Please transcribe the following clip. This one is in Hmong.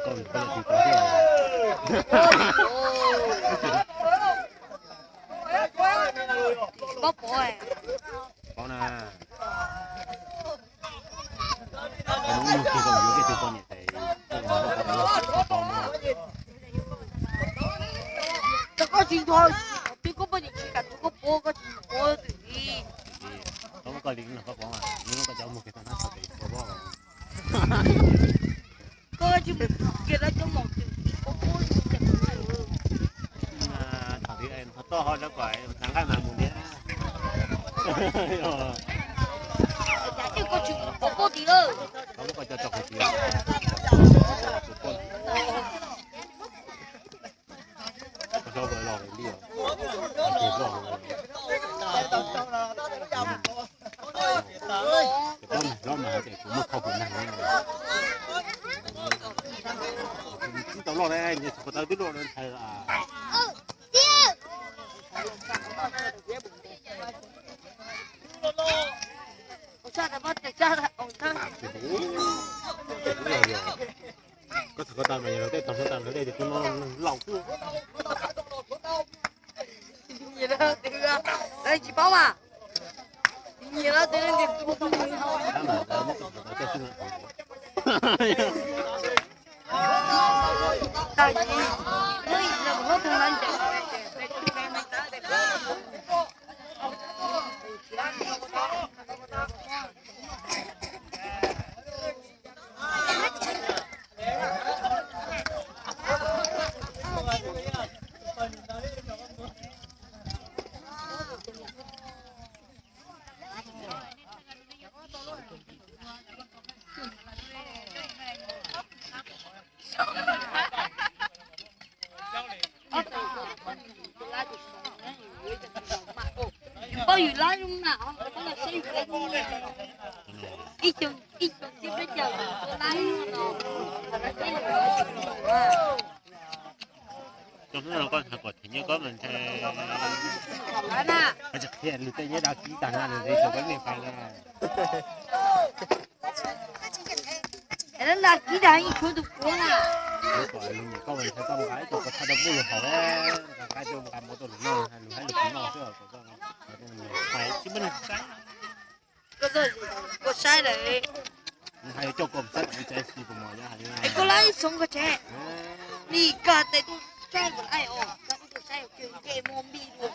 Koj tus tod thiab. Pov pov, pov na. Koj mus tig rau yuav tej tug poj niam tes. Koj tsis nrog twb koj poj niam tsis kam tus koj pov, koj tsis pov twm li. Koj muab koj li no koj pov mas, koj cov mus kiag tau nab txog pem pov pov. Koj tsis mus kiag lawv cov mom twm pov pov. Thaum twg qhov toj ho lawv kom tag nqaij mas mus thiab. Koj tsis mus pov pov tim lawm. Koj muab koj cov tso qhov tid. Koj tso los li os. Ces koj mas hlob mas hais tias kuv muaj qhov kuv neeg. Tsis tau loj li, nyias txog ko taw twb loj li ntshai. Koj txog ko taw mas yog lawv tej tog hluav taws lawv tej tus no laus xwb. Nyiam lawv tsis paub mas. Nyiam lawv tej leej twg. Tag yim, lub ib lawm hlob tug lawv ncaim. Poj yus lab zoo na, ib xyoo ib xyoo tsis peb caug lab no. Koj hnub no koj hais kom them nyiaj koj mas ntshai. Koj tsis qhia lus tej nyob dag kib tag na, lus ntev xyov koj niam pais na. Dag kib dag ib tshuav tus puav na. Koj ntshai koj nqa ib co koj thaij rau pub lus hauv, nqa nqa rau nqa mov rau lus noj, lus haib lus noj xwb. Tsis muaj neeg saib. Koj saib lawm. Hais coj koj saib tsis tsis tus mos yog hais. Es koj lab ib xyoo koj tsev. Li koj tes tus saib koj lab os, koj tus saib koj nce mus npij dua.